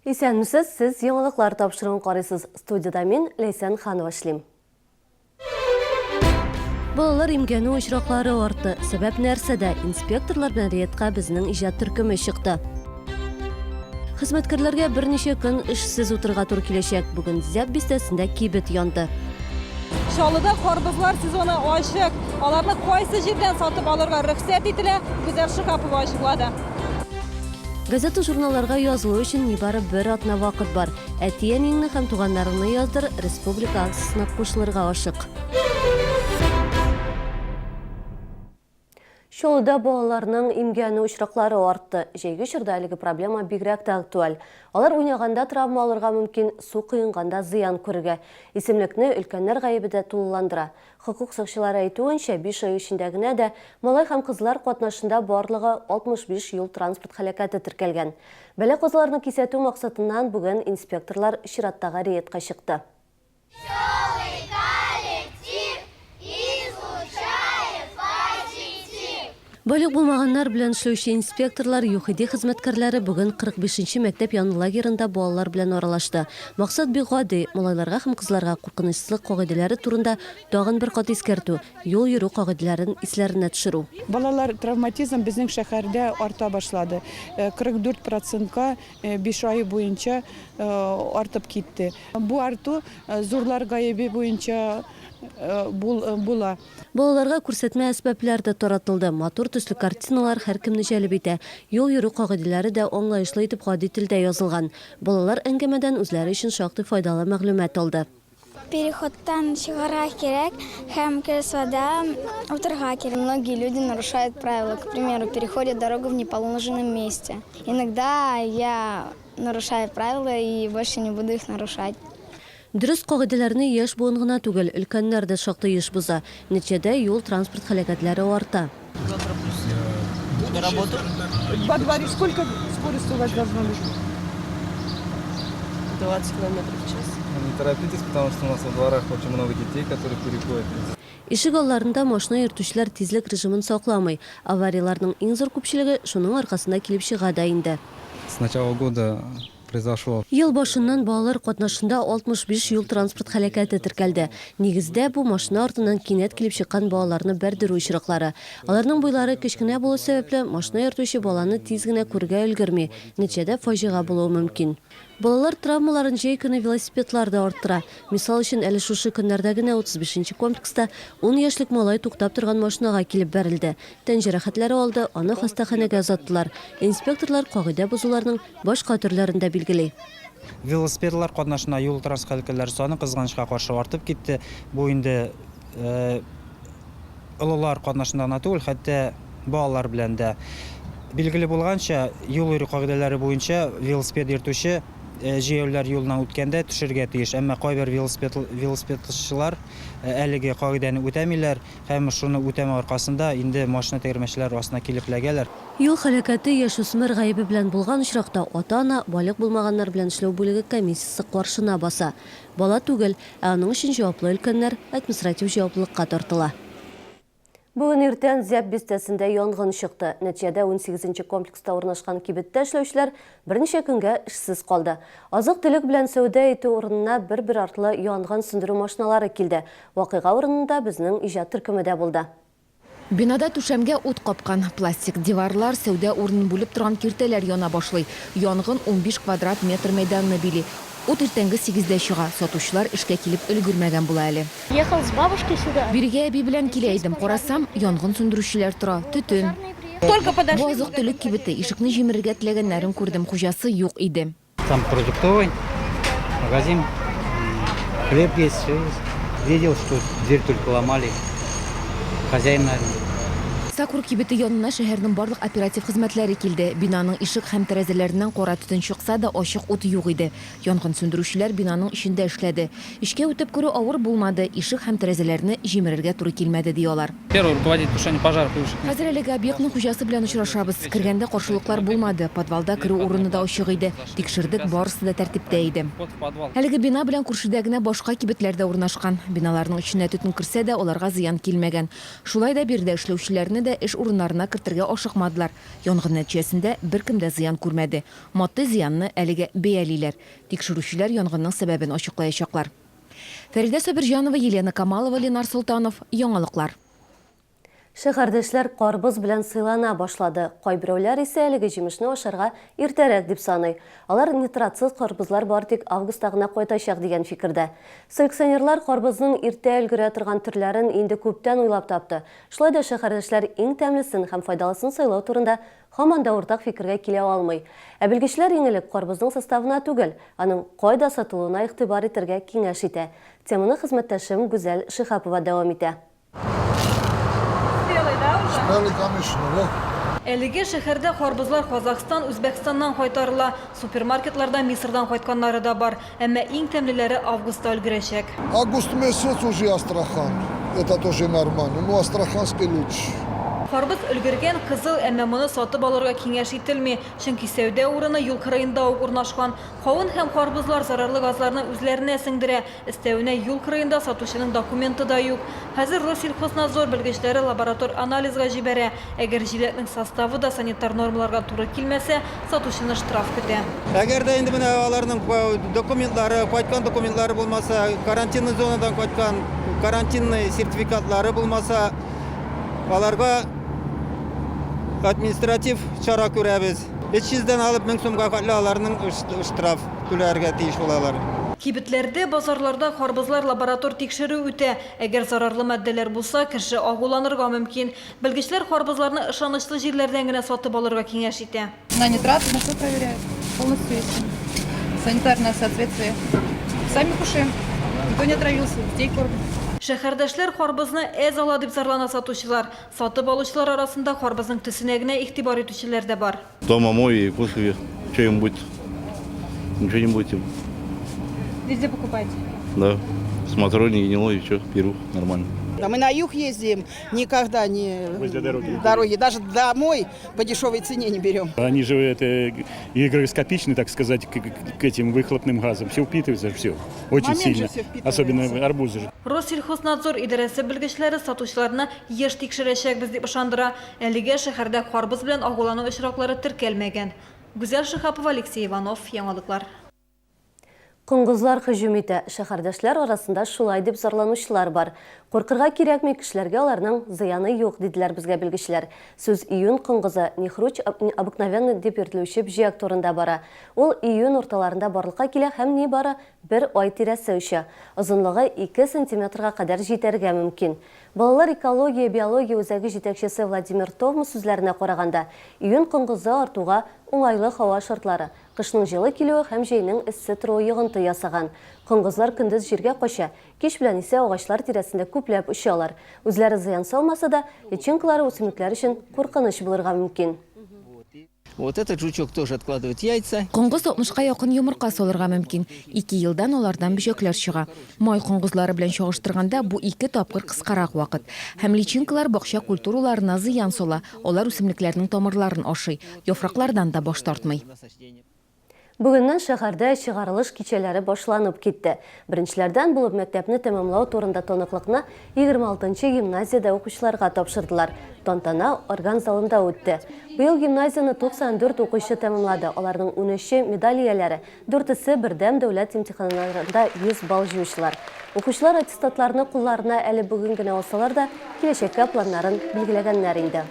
Исәнмесез, сез яңалыклар тапшыруын карыйсыз. Студиядә мин, Ләйсән Ханова эшлим. Балалар имгәнү очраклары артты. Сәбәп нәрсәдә? Инспекторлар белән рейдка безнең иҗат төркеме чыкты. Хезмәткәрләргә берничә көн эшсез утырырга туры киләчәк. Бүген Зяб бистәсендә кибет янды. Чаллыда карбызлар сезоны ачык. Аларны кайсы җирдән сатып алырга рөхсәт ителә, Гүзәл Шиһапова ачыклады. Газета-журналларга язылу өчен нибары бер атна вакыт бар. Әти-әниеңне һәм туганнарыңны яздыр, республика акциясенә кушылырга ашык. Чаллыда балаларның имгәнү очраклары артты. Җәйге чорда әлеге проблема бигрәк тә актуаль. Алар уйнаганда травма алырга мөмкин, су коенганда зыян күрергә. Исемлекне өлкәннәр гаебе дә тулыландыра. Хокук сакчылары әйтүенчә, биш ай эчендә генә дә малай һәм кызлар катнашында барлыгы 65 юл-транспорт һәлакәте теркәлгән. Бәла-казаларны кисәтү максатыннан бүген инспекторлар чираттагы рейдка чыкты. Балигъ булмаганнар белән эшләүче инспекторлар, ЮХИДИ хезмәткәрләре бүген 45 нче мәктәп яны лагерында балалар белән аралашты. Максат бик гади, малайларга һәм кызларга куркынычсызлык кагыйдәләре турында тагын бер кат искәртү, юл йөрү кагыйдәләрен исләренә төшерү. Балалар травматизм безнең шәһәрдә арта башлады. 44 процентка биш ай буенча артып китте. Бу арту зурлар гаебе буенча була. Балаларга күрсәтмә әсбаплар да таратылды. Матур төсле картиналар һәркемне җәлеп итә. Юл йөрү кагыйдәләре дә аңлаешлы итеп гади телдә язылган. Балалар әңгәмәдән үзләре өчен шактый файдалы мәгълүмат алды. Переходтан чыгарга кирәк һәм креслода утырырга кирәк. Многие люди нарушают правила, к примеру, переходят дорогу в неположенном месте. Иногда я нарушаю правила и больше не буду их нарушать. Дөрес, кагыйдәләрне яшь буын гына түгел, өлкәннәр дә шактый еш боза. Нәтиҗәдә, юл-транспорт һәлакәтләре арта. Во дворе сколько скорость у вас должна быть? 20 километров в час. Не торопитесь, потому что у нас во дворах очень много детей, которые переходят. Ишек алларында машина йөртүчеләр тизлек режимын сакламый. Аварияләрнең иң зур күпчелеге шуның аркасында килеп чыга да инде. С начала года произошло. Ел башыннан балалар катнашында 65 юл-транспорт һәлакәте теркәлде. Нигездә, бу машина артыннан кинәт килеп чыккан балаларны бәрдерү очраклары. Аларның буйлары кечкенә булу сәбәпле, машина йөртүче баланы тиз генә күрергә өлгерми, нәтиҗәдә фаҗига булуы мөмкин. Балалар травмаларын җәй көне велосипедлар да арттыра. Мисал өчен, әле шушы көннәрдә генә 35 нче комплекста ун яшьлек малай туктап торган машинага килеп бәрелде. Тән җәрәхәтләре алды, аны хастаханәгә озаттылар. Инспекторлар кагыйдә бозуларның башка төрләрен дә билгели. Велосипедлар катнашында юл-транспорт һәлакәтләре саны, кызганычка каршы, артып китте. Бу инде олылар катнашында гына түгел, хәтта балалар белән дә. Билгеле булганча, юл йөрү кагыйдәләре буенча велосипед йөртүче җәяүлеләр юлыннан үткәндә төшергә тиеш. Әмма кайбер велосипед велосипедчылар әлеге кагыйдәне үтәмиләр һәм шуны үтәмәү аркасында инде машина тәгәрмәчләре астына килеп эләгәләр. Юл һәлакәте яшүсмер гаебе белән булган очракта ата-ана балигъ булмаганнар белән эшләү бүлеге комиссиясе каршына баса. Бала түгел, ә аның өчен җаваплы өлкәннәр административ җаваплылыкка тартыла. Бүген иртән Зяб бистәсендә янгын чыкты. Нәтиҗәдә унсигезенче комплекста урнашкан кибеттә эшләүчеләр берничә көнгә эшсез калды. Азык-төлек белән сәүдә итү урынына бер-бер артлы янгын сүндерү машиналары килде. Вакыйга урынында безнең иҗат төркеме дә булды. Бинада түшәмгә ут капкан. Пластик диварлар, сәүдә урынын бүлеп торган киртәләр яна башлый. Янгын 15 квадрат метр мәйданны били. Ут иртәнге сигездә чыга. Сатучылар эшкә килеп өлгермәгән була әле. Ехал с бабушкой сюда. Бирегә әби белән килә идем. Карасам, янгын сүндерүчеләр тора. Төтен. Бу азык-төлек кибете. Ишекне җимерергә теләгәннәрен күрдем. Хуҗасы юк иде. Там продуктовый магазин, хлеб есть, все есть. Видел, что дверь только ломали. Хозяин, наверное. Сакура кибете янына шәһәрнең барлык оператив хезмәтләре килде. Бинаның ишек һәм тәрәзәләреннән кара төтен чыкса да, ачык ут юк иде. Янгын сүндерүчеләр бинаның эчендә эшләде. Эчкә үтеп керү авыр булмады, ишек һәм тәрәзәләрне җимерергә туры килмәде, ди алар. Первый руководитель тушения пожаров бывших. Хәзер әлеге объектның хуҗасы белән очрашабыз. Кергәндә каршылыклар булмады, подвалда керү урыны да ачык иде. Тикшердек, барысы да тәртиптә иде. Әлеге бина белән күршедә генә башка кибетләр дә урнашкан. Биналарның эченә төтен керсә дә, аларга зыян килмәгән. Шулай да биредә эшләүчеләрне дә, дә эш урыннарына кертергә ашыкмадылар. Янгын нәтиҗәсендә беркем дә зыян күрмәде. Матди зыянны әлегә бәялиләр. Тикшерүчеләр янгынның сәбәбен ачыклаячаклар. Фәридә Сабирҗанова, Елена Камалова, Ленар Солтанов. Яңалыклар. Шәһәрдәшләр карбыз белән сыйлана башлады. Кайберәүләр исә әлеге җимешне ашарга иртәрәк дип саный. Алар нитратсыз карбызлар бары тик августта гына кайтачак дигән фикердә. Селекционерлар карбызның иртә өлгерә торган төрләрен инде күптән уйлап тапты. Шулай да шәһәрдәшләр иң тәмлесен һәм файдалысын сайлау турында һаман да уртак фикергә килә алмый. Ә белгечләр иң элек карбызның составына түгел, аның кайда сатылуына игътибар итәргә киңәш итә. Теманы хезмәттәшем Гүзәл Шиһапова дәвам итә. Спелый, конечно, вот. Әлеге шәһәрдә карбызлар Казахстан, Үзбәкстаннан кайтарыла. Супермаркетларда Мисырдан кайтканнары да бар. Әмма иң тәмлеләре августта өлгерәчәк. Август месяц уже Астрахан. Это тоже нормально. Ну, астраханский лучше. Карбыз өлгергән, кызыл, әмма моны сатып алырга киңәш ителми. Чөнки сәүдә урыны юл кырыенда ук урнашкан. Кавын һәм карбызлар зарарлы газларны үзләренә сеңдерә. Өстәвенә, юл кырыенда сатучының документы да юк. Хәзер Россельхознадзор белгечләре лаборатор анализга җибәрә. Әгәр җиләкнең составы да санитар нормаларга туры килмәсә, сатучыны штраф көтә. Әгәр дә инде менә аларның документлары, кайткан документлары булмаса, карантинный зонадан кайткан карантинный сертификатлары булмаса, аларга административ чара күрәбез. 300 дән алып 1000 сумга хәтле аларның штраф. Түләргә тиеш булалар. Кибетләрдә, базарларда карбызлар лаборатор тикшерү үтә. Әгәр зарарлы матдәләр булса, кеше агуланырга мөмкин. Белгечләр карбызларны ышанычлы җирләрдән генә сатып алырга киңәш итә. На нитраты, на все проверяют. Полностью есть санитарное соответствие. Сами кушаем. Никто не отравился, детей кормим. Шәһәрдәшләр карбызны әз ала дип зарлана сатучылар. Сатып алучылар арасында карбызның төсенә генә игътибар итүчеләр дә бар. Дома мою и кушаю что-нибудь. Ничего не будете. Везде покупаете? Да. Смотрю, не гнило, и что, беру, нормально. Да мы на юг ездим, никогда не Возле дороги. дороги. Даже домой по дешевой цене не берем. Они же это гигроскопичны, так сказать, к этим выхлопным газам. Все впитывается, все. Очень Момент же сильно. всё впитывается. Особенно арбузы. же. Россельхознадзор идарәсе белгечләре сатучыларны еш тикшерәчәкбез дип ышандыра. Әлегә шәһәрдә карбыз белән агулану очраклары теркәлмәгән. Гүзәл Шиһапова, Алексей Иванов, Яңалыклар. Коңгызлар һөҗүм итә. Шәһәрдәшләр арасында шулай дип зарланучылар бар. Куркырга кирәкми, кешеләргә аларның зыяны юк, диделәр безгә белгечләр. Сүз июнь коңгызы, нехруч обыкновенный дип йөртелүче бөҗәк турында бара. Ул июнь урталарында барлыкка килә һәм нибары бер ай тирәсе оча. Озынлыгы 2 сантиметрга кадәр җитәргә мөмкин. Балалар экология-биология үзәге җитәкчесе Владимир Товма сүзләренә караганда, июнь коңгызы артуга уңайлы һава шартлары, кышның җылы килүе һәм җәйнең эссе торуы йогынты ясаган. Коңгызлар көндез җиргә кача, кич белән исә агачлар тирәсендә күпләп очалар. Үзләре зыян салмаса да, личинкалары үсемлекләр өчен куркыныч булырга мөмкин. Вот этот жучок тоже откладывает яйца. Коңгыз 60-ка якын йомырка салырга мөмкин. Ике елдан алардан бөҗәкләр чыга. Май коңгызлары белән чагыштырганда, бу ике тапкыр кыскарак вакыт. Һәм личинкалар бакча культураларына зыян сала, алар үсемлекләрнең тамырларын ашый, яфраклардан да баш тартмый. Бүгеннән шәһәрдә чыгарылыш кичәләре башланып китте. Беренчеләрдән булып мәктәпне тәмамлау турында таныклыкны 26 нчы гимназиядә укучыларга тапшырдылар. Тантана орган залында үтте. Быел гимназияне 94 укучы тәмамлады. Аларның унөче медаль ияләре, дүртесе бердәм дәүләт имтиханнарында 100 балл җыючылар. Укучылар аттестатларны кулларына әле бүген генә алсалар да, киләчәккә планнарын билгеләгәннәр инде.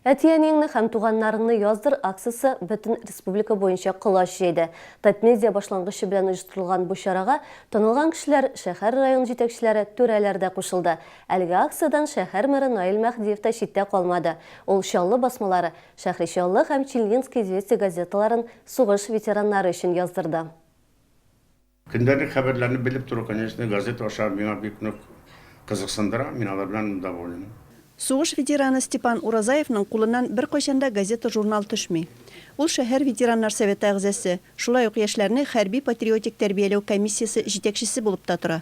Әти-әниеңне һәм туганнарыңны яздыр акциясе бөтен республика буенча колач җәйде. Татмедиа башлангычы белән оештырылган бу чарага танылган кешеләр, шәһәр-район җитәкчеләре, түрәләр дә кушылды. Әлеге акциядән шәһәр мэры Наил Мәһдиев та читтә калмады. Ул Чаллы басмалары, Шәһри Чаллы һәм Челнинские известия газеталарын сугыш ветераннары өчен яздырды. Көндәлек хәбәрләрне белеп тору, конечно, газета аша миңа бик нык кызыксындыра, мин алар белән доволен. Сугыш ветераны Степан Уразаевның кулыннан беркайчан да газета-журнал төшми. Ул шәһәр ветераннар советы әгъзасы, шулай ук яшьләрне хәрби-патриотик тәрбияләү комиссиясе җитәкчесе булып та тора.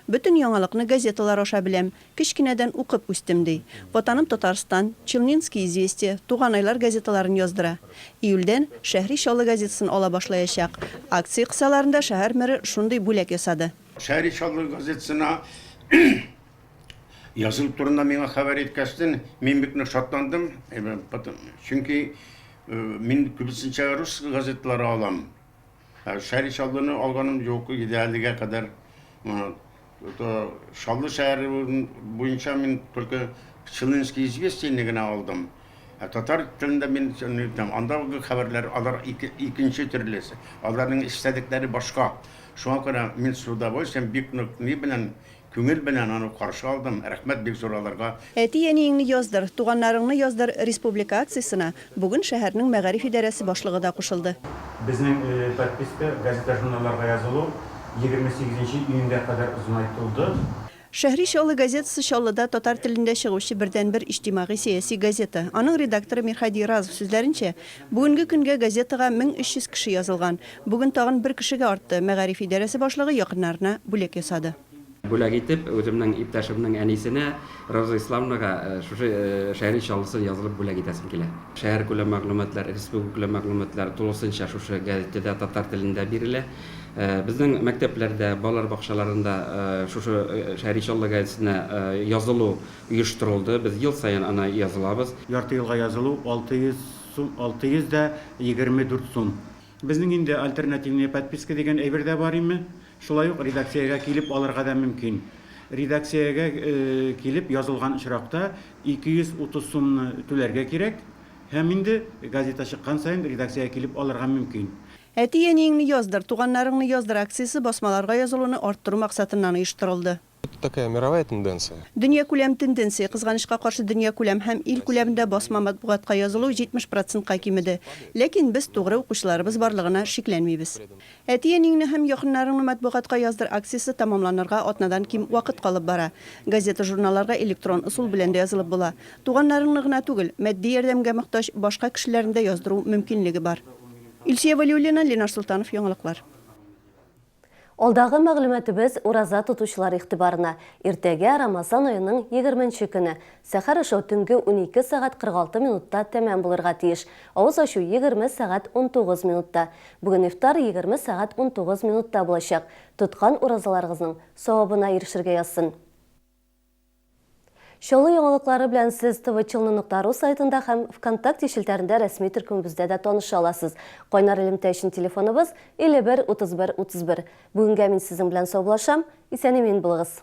Бөтен яңалыкны газеталар аша беләм, Кечкенәдән укып үстем, ди. Ватаным Татарстан, Челнинские известия, Туганайлар газеталарын яздыра. Июльдән Шәһри Чаллы газетасын ала башлаячак. Акция кысаларында шәһәр мэры шундый бүләк ясады. Шәһри Чаллы газетасына Язылу турында миңа хәбәр иткәчтен, мин бик нык шатландым, чөнки мин күбесенчә рус газеталары алам. Ә Шәһри Чаллыны алганым юк иде әлегә кадәр. Чаллы шәһәре буенча мин только Челнинские известияне генә алдым. Ә татар телендә мин андагы хәбәрләр алар икенче төрле, аларның эчтәлекләре башка. Шуңа күрә мин с удовольствием бик нык ни белән, күңел белән аны каршы алдым. Рәхмәт бик зур аларга. Әти-әниеңне яздыр, туганнарыңны яздыр республика акциясенә бүген шәһәрнең мәгариф идарәсе башлыгы да кушылды. Безнең подписка газета-журналларга язылу 28 нче июньгә кадәр озынайтылды. Шәһри Чаллы газетасы Чаллыда татар телендә чыгучы бердәнбер иҗтимагый-сәяси газета. Аның редакторы Мирһади Разов сүзләренчә, бүгенге көнгә газетага 1300 кеше язылган. Бүген тагын бер кешегә артты, мәгариф идарәсе башлыгы якыннарына бүләк ясады. Бүләк итеп, үземнең иптәшемнең әнисенә, Рауза Исламовнага шушы Шәһри Чаллысын язылып бүләк итәсем килә. Шәһәркүләм мәгълүматлар, республикакүләм мәгълүматлар тулысынча шушы газетада татар телендә бирелә. Безнең мәктәпләрдә, балалар бакчаларында шушы Шәһри Чаллы газетасына язылу оештырылды. Без ел саен аны язылабыз. Ярты елга язылу 600 сум, 624 сум. Безнең инде альтернативная подписка дигән әйбер дә бар име. Шулай ук редакциягә килеп алырга да мөмкин. Редакциягә килеп язылган очракта 230 сумны түләргә кирәк һәм инде газета чыккан саен редакциягә килеп алырга мөмкин. Әти-әниеңне яздыр, туганнарыңны яздыр акциясе басмаларга язылуны арттыру максатыннан оештырылды. Это такая мировая тенденция. Дөньякүләм тенденция, кызганычка каршы, дөньякүләм һәм ил күләмендә басма матбугатка язылу 70 процентка кимеде. Ләкин без тугры укучыларыбыз барлыгына шикләнмибез. Әти-әниеңне һәм якыннарыңны матбугатка яздыр акциясе тәмамланырга атнадан ким вакыт калып бара. Газета-журналларга электрон ысул белән дә язылып була. Туганнарыңны гына түгел, матди ярдәмгә мохтаҗ башка кешеләрне дә яздыру мөмкинлеге бар. Илсөя Вәлиуллина, Ленар Солтанов, Яңалыклар. Алдагы мәгълүматыбыз ураза тотучылар игътибарына. Иртәгә Рамазан аеның егерменче көне. Сәхәр ашау төнге 12 сәгать 46 минутта тәмам булырга тиеш. Авыз ачу 20 сәгать 19 минутта. Бүген ифтар 20 сәгать 19 минутта булачак. Тоткан уразаларыгызның савабына ирешергә язсын. Чаллы яңалыклары белән сез tvchelny.ru сайтында һәм ВКонтакте челтәрендә рәсми төркемебездә дә таныша аласыз. Кайнар элемтә өчен телефоныбыз 51 31 31. Бүгенгә мин сезнең белән саубуллашам. Исән-имин булыгыз.